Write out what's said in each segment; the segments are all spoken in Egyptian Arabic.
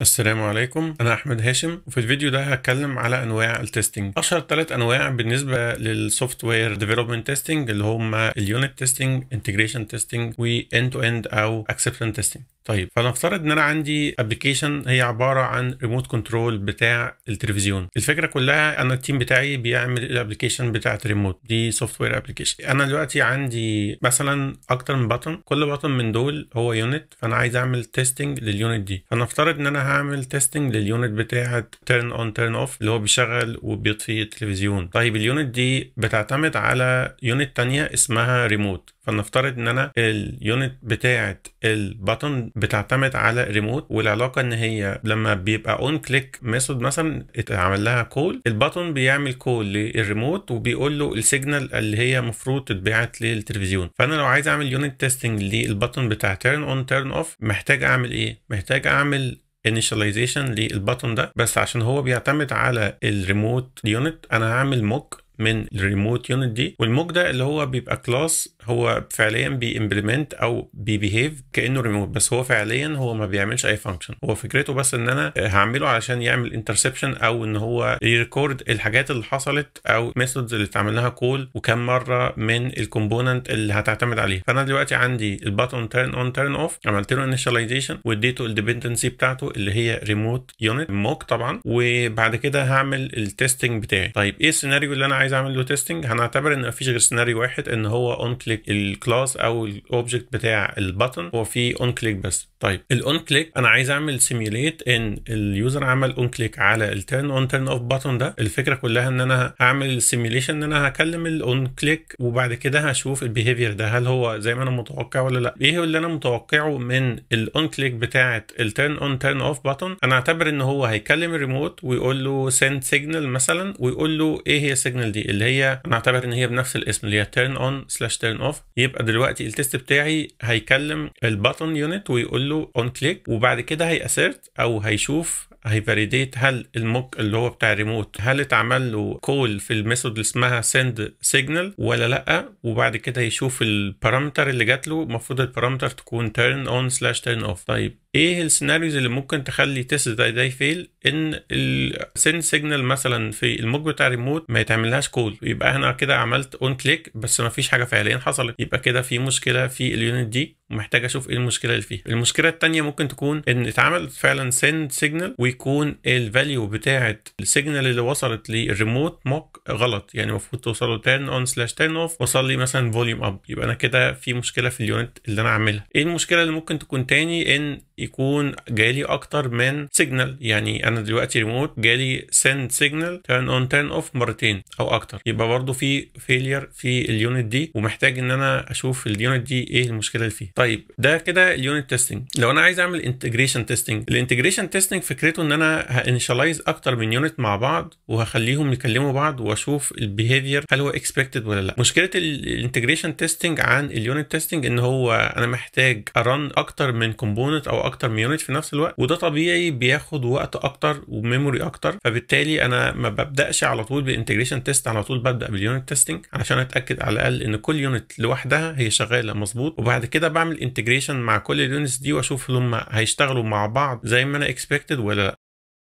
السلام عليكم، انا احمد هاشم، وفي الفيديو ده هتكلم على انواع ال testing. اشهر ثلاث انواع بالنسبة لل software development testing اللي هم ال unit testing، integration testing، و end to end او acceptance testing. طيب، فنفترض ان انا عندي application هي عبارة عن remote control بتاع التلفزيون. الفكرة كلها انا ال team بتاعي بيعمل ال application بتاعه الريموت دي، software application. انا دلوقتي عندي مثلا اكتر من button، كل button من دول هو unit، فانا عايز اعمل testing لل unit دي. فنفترض ان انا هعمل testing لل unit بتاعه turn on turn off، اللي هو بيشغل وبيطفي التلفزيون. طيب، ال unit دي بتعتمد على unit تانية اسمها ريموت. فلنفترض ان انا ال unit بتاعه ال button بتعتمد على ريموت، والعلاقة ان هي لما بيبقى on click method مثلا اتعمل لها call، ال button بيعمل call لل remote وبيقول له ال signal اللي هي المفروض تتبعت للتلفزيون. فانا لو عايز اعمل unit testing لل button بتاع turn on turn off، محتاج اعمل ايه؟ محتاج اعمل initialization لل button ده، بس عشان هو بيعتمد على ال remote unit انا هعمل mock من ال remote unit دي. وال mock ده اللي هو بيبقى class هو فعليا بي implement او بي behave كانه ريموت، بس هو فعليا هو ما بيعملش اي function. هو فكرته بس ان انا هعمله علشان يعمل interception او ان هو ي record الحاجات اللي حصلت او methods اللي اتعمل لها call وكم مرة من ال component اللي هتعتمد عليه. فانا دلوقتي عندي ال button turn on turn off، عملت له initialization واديته ال dependency بتاعته اللي هي remote unit mock طبعا، وبعد كده هعمل ال testing بتاعي. طيب، ايه السيناريو اللي انا عايز اعمل له testing؟ هنعتبر ان مفيش غير سيناريو واحد، ان هو on click. ال class او ال object بتاع ال button هو فيه on click بس. طيب، ال on click انا عايز اعمل simulate ان ال user عمل on click على ال turn on turn off button ده. الفكرة كلها ان انا هعمل simulation ان انا هكلم ال on click، وبعد كده هشوف ال behavior ده هل هو زي ما انا متوقع ولا لا. ايه هو اللي انا متوقعه من ال on click بتاعه ال turn on turn off button؟ انا اعتبر ان هو هيكلم الريموت ويقول له send signal مثلا، ويقول له ايه هي ال signal دي، اللي هي انا اعتبر ان هي بنفس الاسم اللي هي turn on slash turn off. يبقى دلوقتي ال test بتاعي هيكلم ال button unit ويقول له on click، وبعد كده هي assert او هيشوف، هي validate هل ال mock اللي هو بتاع الريموت هل اتعمل له call في ال method اللي اسمها send signal ولا لا. وبعد كده يشوف ال parameter اللي جات له، المفروض ال parameter تكون turn on slash turn off. طيب، ايه ال scenarios اللي ممكن تخلي test ده ي fail؟ ان ال send signal مثلا في ال mock بتاع الريموت ما يتعملهاش call، يبقى انا كده عملت on click بس ما فيش حاجة فعليا حصلت، يبقى كده في مشكلة في ال unit دي ومحتاج اشوف ايه المشكلة اللي فيها. المشكلة الثانية ممكن تكون ان اتعمل فعلا send signal ويكون ال value بتاعه ال signal اللي وصلت لل remote mock غلط، يعني المفروض توصل له turn on slash turn off، وصل لي مثلا volume up، يبقى انا كده في مشكلة في ال unit اللي انا عاملها. ايه المشكلة اللي ممكن تكون تاني؟ ان يكون جالي اكتر من signal، يعني انا دلوقتي ريموت جالي send signal turn on turn off مرتين او اكتر، يبقى برضو في failure في ال unit دي ومحتاج ان انا اشوف ال unit دي ايه المشكلة اللي فيها. طيب، ده كده ال unit testing. لو انا عايز اعمل integration testing، ال integration testing فكرته ان انا ه initialize اكتر من unit مع بعض وهخليهم يكلموا بعض واشوف ال behavior هل هو expected ولا لا. مشكلة ال integration testing عن ال unit testing ان هو انا محتاج ا run اكتر من component او اكتر من unit في نفس الوقت، وده طبيعي بياخد وقت اكتر و memory اكتر. فبالتالي انا ما ببداش على طول بال integration test، على طول ببدا بال unit testing علشان اتاكد على الاقل ان كل unit لوحدها هي شغالة مظبوط، وبعد كده بعمل integration مع كل ال units دي واشوف هم هيشتغلوا مع بعض زي ما انا expected ولا لا.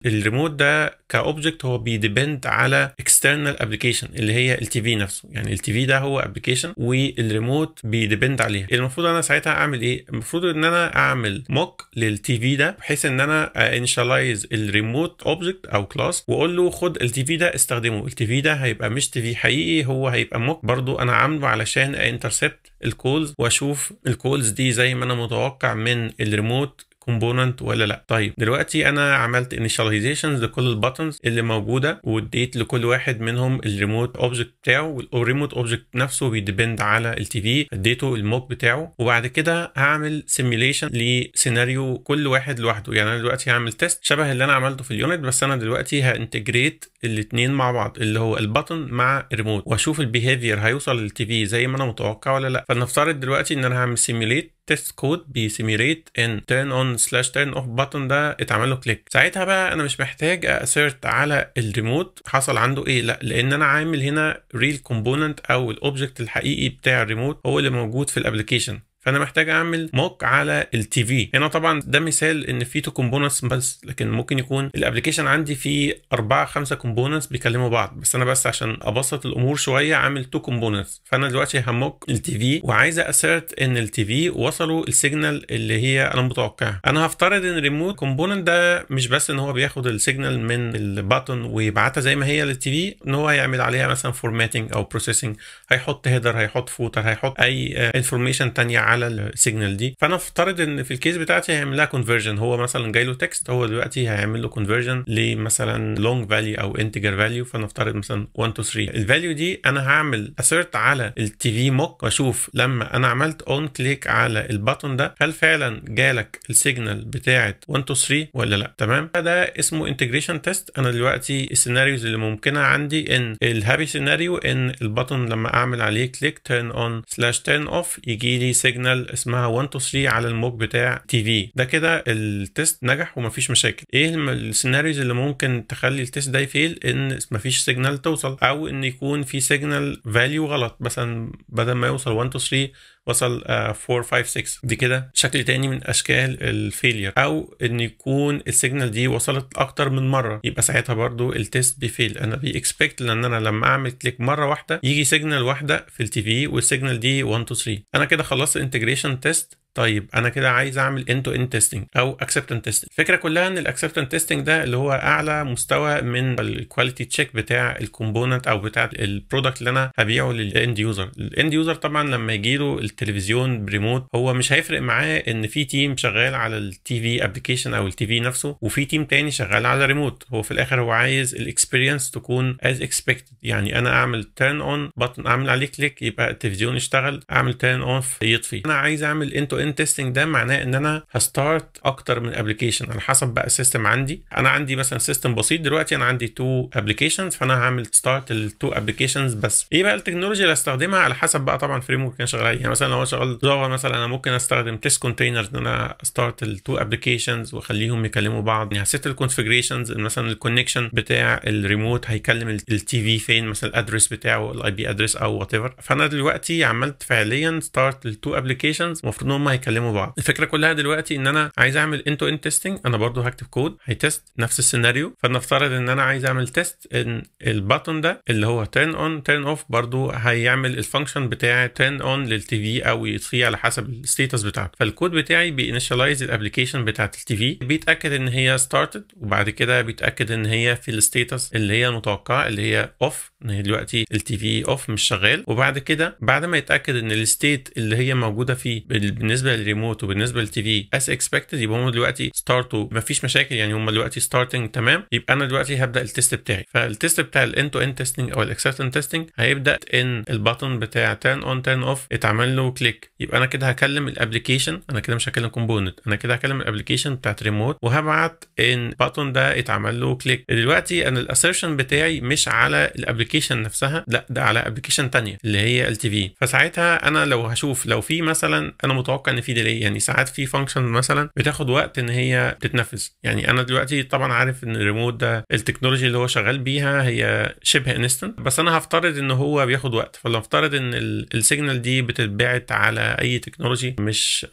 الريموت ده ك object هو بي depend على external application اللي هي ال TV نفسه، يعني ال TV ده هو application وال remote بي depend عليها. المفروض انا ساعتها اعمل ايه؟ المفروض ان انا اعمل mock لل TV ده بحيث ان انا initialize ال remote object او class واقول له خد ال TV ده استخدمه. ال TV ده هيبقى مش TV حقيقي، هو هيبقى mock برضو انا عامله علشان intercept ال calls واشوف ال calls دي زي ما انا متوقع من ال remote component ولا لا. طيب، دلوقتي انا عملت initializations لكل ال buttons اللي موجودة واديت لكل واحد منهم ال remote object بتاعه، وال remote object نفسه بي depend على ال TV، اديته ال mock بتاعه. وبعد كده هعمل simulation لسيناريو كل واحد لوحده. يعني انا دلوقتي هعمل test شبه اللي انا عملته في ال unit، بس انا دلوقتي ه integrate الاثنين مع بعض، اللي هو ال button مع الريموت، واشوف ال behavior هيوصل لل TV زي ما انا متوقع ولا لا. فلنفترض دلوقتي ان انا هعمل simulate test code بي simulate ان turn on slash turn off button ده اتعمل له click. ساعتها بقى انا مش محتاج assert على الريموت حصل عنده ايه، لا، لان انا عامل هنا real component او ال object الحقيقي بتاع الريموت هو اللي موجود في ال application. فانا محتاج اعمل mock على ال TV. هنا طبعا ده مثال ان في two components بس، لكن ممكن يكون ال application عندي فيه 4 5 components بيكلموا بعض، بس انا بس عشان ابسط الامور شوية عامل two components. فانا دلوقتي ه mock ال TV وعايز assert ان ال TV وصلوا ال signal اللي هي انا متوقعها. انا هفترض ان ال remote component ده مش بس ان هو بياخد ال signal من ال button ويبعتها زي ما هي لل TV، ان هو هيعمل عليها مثلا formatting او processing، هيحط header، هيحط footer، هيحط اي information ثانية على ال signal دي. فانا افترض ان في ال case بتاعتي هيعمل لها conversion. هو مثلا جاي له text، هو دلوقتي هيعمل له conversion لمثلا long value او integer value، فنفترض مثلا 1 2 3. ال value دي انا هعمل assert على ال TV mock واشوف لما انا عملت on click على ال button ده هل فعلا جالك ال signal بتاعه 1 2 3 ولا لا. تمام، ده اسمه integration test. انا دلوقتي ال scenarios اللي ممكنة عندي ان ال happy scenario ان ال button لما اعمل عليه click turn on slash turn off يجي لي signal اسمها 1 2 3 على ال mock بتاع TV. ده كده ال test نجح ومفيش مشاكل. ايه ال scenarios اللي ممكن تخلي ال test ده ي fail؟ ان مفيش signal توصل، او ان يكون في signal value غلط، مثلا بدل ما يوصل 1 2 3 وصل 4 5 6. دي كده شكل تاني من اشكال ال failure. او ان يكون ال signal دي وصلت اكتر من مرة، يبقى ساعتها برضو ال test بي fail. انا بي expect لان انا لما اعمل click مرة واحدة يجي signal واحدة في ال TV وال signal دي 1 2 3. انا كده خلصت integration test. طيب انا كده عايز اعمل end to end testing او acceptance testing. الفكرة كلها ان ال acceptance testing ده اللي هو اعلى مستوى من ال quality check بتاع ال component او بتاع ال product اللي انا هبيعه لل end user. ال end user طبعا لما يجي له التلفزيون بريموت هو مش هيفرق معاه ان في team شغال على ال TV application او ال TV نفسه وفي team تاني شغال على ريموت. هو في الاخر هو عايز ال experience تكون as expected. يعني انا اعمل turn on button، اعمل عليه click يبقى التلفزيون يشتغل، اعمل turn off يطفي. انا عايز اعمل end to end testing. ده معناه ان انا ه start اكتر من application على حسب بقى ال system عندي. انا عندي مثلا system بسيط دلوقتي، انا عندي 2 applications، فانا هعمل start ال 2 applications بس. ايه بقى ال technology اللي هستخدمها؟ على حسب بقى طبعا framework انا شغال عليه. يعني مثلا لو انا شغال Java مثلا انا ممكن استخدم test containers ان انا start ال 2 applications واخليهم يكلموا بعض. يعني ه set ال configurations، مثلا ال connection بتاع الريموت هيكلم ال TV فين، مثلا ال address بتاعه ال IP address او whatever. فانا دلوقتي عملت فعليا start ال 2 applications، المفروض ان هم هيكلموا بعض. الفكرة كلها دلوقتي ان انا عايز اعمل end to end testing. انا برضو هكتب كود هي test نفس السيناريو. فلنفترض ان انا عايز اعمل test ان ال button ده اللي هو turn on turn off برضو هيعمل ال function بتاع turn on لل TV او يطفيه على حسب ال status بتاعته. فالكود بتاعي بي initialize ال application بتاعت ال TV، بيتاكد ان هي started، وبعد كده بيتاكد ان هي في ال status اللي هي المتوقعة اللي هي off، ان هي دلوقتي ال TV off مش شغال. وبعد كده بعد ما يتاكد ان ال state اللي هي موجودة فيه بالنسبة للريموت وبالنسبة لل TV as expected، يبقى هم دلوقتي start وا مفيش مشاكل، يعني هم دلوقتي starting تمام. يبقى انا دلوقتي هبدا ال test بتاعي. فال test بتاع ال end to end testing او ال acceptance testing هيبدا ان ال button بتاع turn on turn off اتعمل له click. يبقى انا كده هكلم ال application، انا كده مش هكلم component، انا كده هكلم ال application بتاعت ريموت وهبعت ان ال button ده اتعمل له click. دلوقتي انا ال assertion بتاعي مش على ال application نفسها، لا ده على application ثانية اللي هي ال TV. فساعتها انا لو هشوف لو في مثلا انا متوقع ان في delay، يعني ساعات في function مثلا بتاخد وقت ان هي تتنفذ. يعني انا دلوقتي طبعا عارف ان الريموت ده ال technology اللي هو شغال بيها هي شبه instant، بس انا هفترض ان هو بياخد وقت. فلنفترض ان ال signal دي بتتبعت على اي technology مش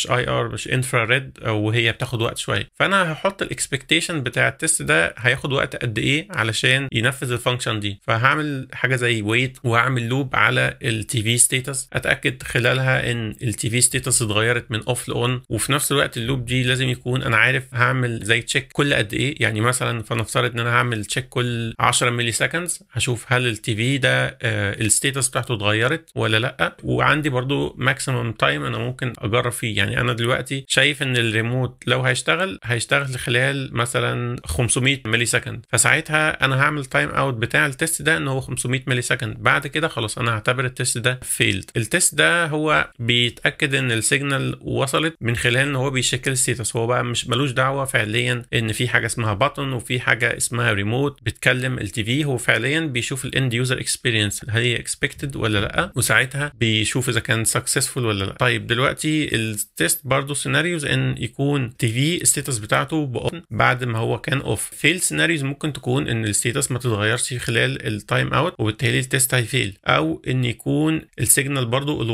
IR مش infrared، وهي بتاخد وقت شوية. فانا هحط ال expectation بتاع ال test ده هياخد وقت قد ايه علشان ينفذ ال function دي. فهعمل حاجة زي wait وهعمل loop على ال TV status اتاكد خلالها ان ال TV status اتغيرت من off ل on. وفي نفس الوقت ال loop دي لازم يكون انا عارف هعمل زي check كل قد ايه. يعني مثلا فنفترض ان انا هعمل check كل 10 milliseconds، هشوف هل ال TV ده ال status بتاعته اتغيرت ولا لا. وعندي برضو maximum time انا ممكن اجرب فيه. يعني انا دلوقتي شايف ان الريموت لو هيشتغل هيشتغل خلال مثلا 500 millisecond، فساعتها انا هعمل time out بتاع ال test ده ان هو 500 millisecond. بعد كده خلاص انا هعتبر ال test ده failed. ال test ده هو بيتاكد ان ال signal وصلت من خلال ان هو بي check ال status. هو بقى مش ملوش دعوه فعليا ان في حاجة اسمها button وفي حاجة اسمها ريموت بتكلم ال TV. هو فعليا بيشوف ال end user experience هل هي expected ولا لا، وساعتها بيشوف اذا كان successful ولا لا. طيب دلوقتي ال test برضو scenarios ان يكون TV status بتاعته ب on بعد ما هو كان off. fail scenarios ممكن تكون ان ال status ما تتغيرش خلال ال ال time out، وبالتالي ال test هي fail، او ان يكون ال signal برضو اللي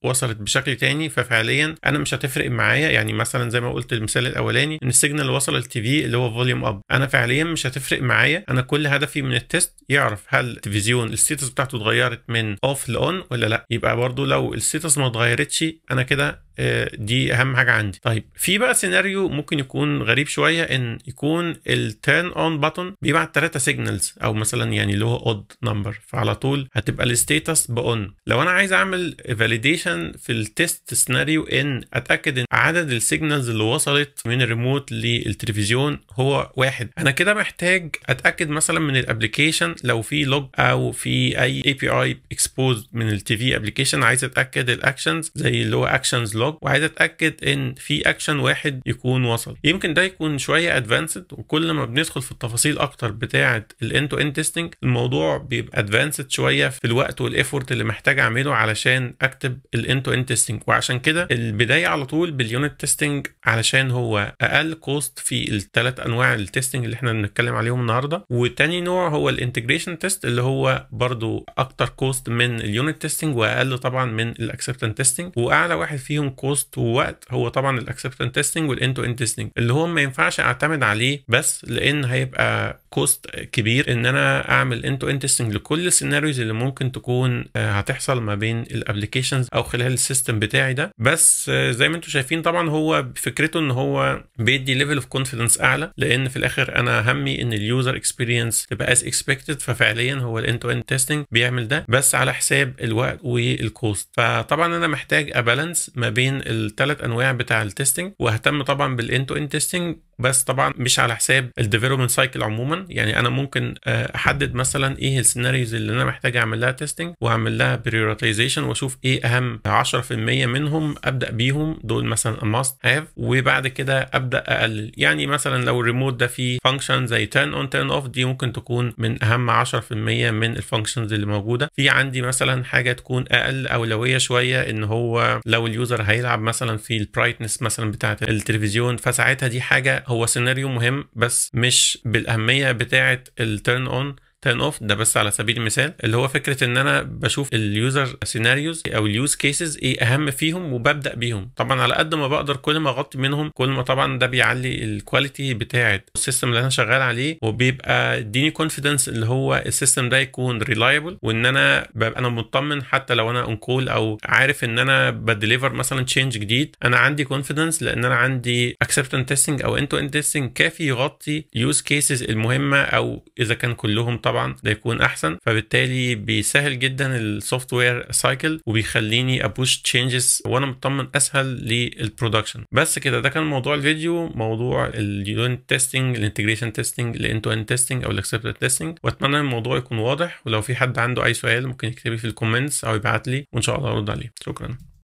وصلت بشكل تاني، ففعليا انا مش هتفرق معايا. يعني مثلا زي ما قلت المثال الاولاني ان ال signal اللي وصل لل TV اللي هو volume up، انا فعليا مش هتفرق معايا. انا كل هدفي من ال test يعرف هل التلفزيون ال status بتاعته اتغيرت من off ل on ولا لا. يبقى برضو لو ال status ما اتغيرتش انا كده دي اهم حاجة عندي. طيب في بقى سيناريو ممكن يكون غريب شوية، ان يكون ال turn on button بيبعت 3 signals، او مثلا يعني اللي هو odd number، فعلى طول هتبقى ال status ب on. لو انا عايز اعمل validation في ال test scenario ان اتاكد ان عدد ال signals اللي وصلت من الريموت للتلفزيون هو واحد، انا كده محتاج اتاكد مثلا من ال application لو في log او في اي API exposed من ال TV application، عايز اتاكد ال actions زي اللي هو actions log، وعايز اتاكد ان في اكشن واحد يكون وصل. يمكن ده يكون شوية advanced، وكل ما بندخل في التفاصيل اكتر بتاعه ال end to end testing الموضوع بيبقى advanced شوية في الوقت وال effort اللي محتاج اعمله علشان اكتب ال end to end testing. وعشان كده البداية على طول بال unit testing علشان هو اقل cost في الثلاث انواع ال testing اللي احنا بنتكلم عليهم النهارده. وتاني نوع هو ال integration test اللي هو برضو اكتر cost من ال unit testing واقل طبعا من ال acceptance testing، واعلى واحد فيهم cost ووقت هو طبعا ال acceptance testing وال end to end testing، اللي هو ما ينفعش اعتمد عليه بس، لان هيبقى cost كبير ان انا اعمل end to end testing لكل ال scenarios اللي ممكن تكون هتحصل ما بين ال applications او خلال ال system بتاعي ده. بس زي ما انتم شايفين طبعا هو فكرته ان هو بيدي level of confidence اعلى، لان في الاخر انا همي ان ال user experience تبقى as expected، ففعليا هو ال end to end testing بيعمل ده بس على حساب الوقت وال cost. فطبعا انا محتاج ا balance ما بين الثلاث انواع بتاع ال testing، واهتم طبعا بال end to end testing، بس طبعا مش على حساب ال development cycle عموما. يعني انا ممكن احدد مثلا ايه ال scenarios اللي انا محتاج اعمل لها testing واعمل لها prioritization، واشوف ايه اهم 10% منهم ابدا بيهم، دول مثلا must have، وبعد كده ابدا اقلل. يعني مثلا لو الريموت ده فيه function زي turn on turn off، دي ممكن تكون من اهم 10% من ال functions اللي موجودة. في عندي مثلا حاجة تكون اقل اولوية شوية، ان هو لو ال user هيلعب مثلا في ال brightness مثلا بتاعه التلفزيون، فساعتها دي حاجة هو سيناريو مهم بس مش بالاهميه بتاعه ال turn on turn off. ده بس على سبيل المثال، اللي هو فكرة ان انا بشوف ال user scenarios او ال use cases ايه اهم فيهم وببدا بيهم. طبعا على قد ما بقدر كل ما اغطي منهم كل ما طبعا ده بيعلي ال quality بتاعه ال system اللي انا شغال عليه، وبيبقى اديني confidence اللي هو ال system ده يكون reliable، وان انا ببقى انا مطمن حتى لو انا on call او عارف ان انا ب deliver مثلا change جديد، انا عندي confidence لان انا عندي acceptance testing او end to end testing كافي يغطي use cases المهمة، او اذا كان كلهم طبعا ده يكون احسن. فبالتالي بيسهل جدا ال software cycle وبيخليني ا push changes وانا مطمن اسهل لل production. بس كده ده كان موضوع الفيديو، موضوع ال unit testing، ال integration testing، ال end to end testing او ال acceptance testing. واتمنى الموضوع يكون واضح، ولو في حد عنده اي سؤال ممكن يكتب لي في ال comments او يبعت لي وان شاء الله ارد عليه. شكرا.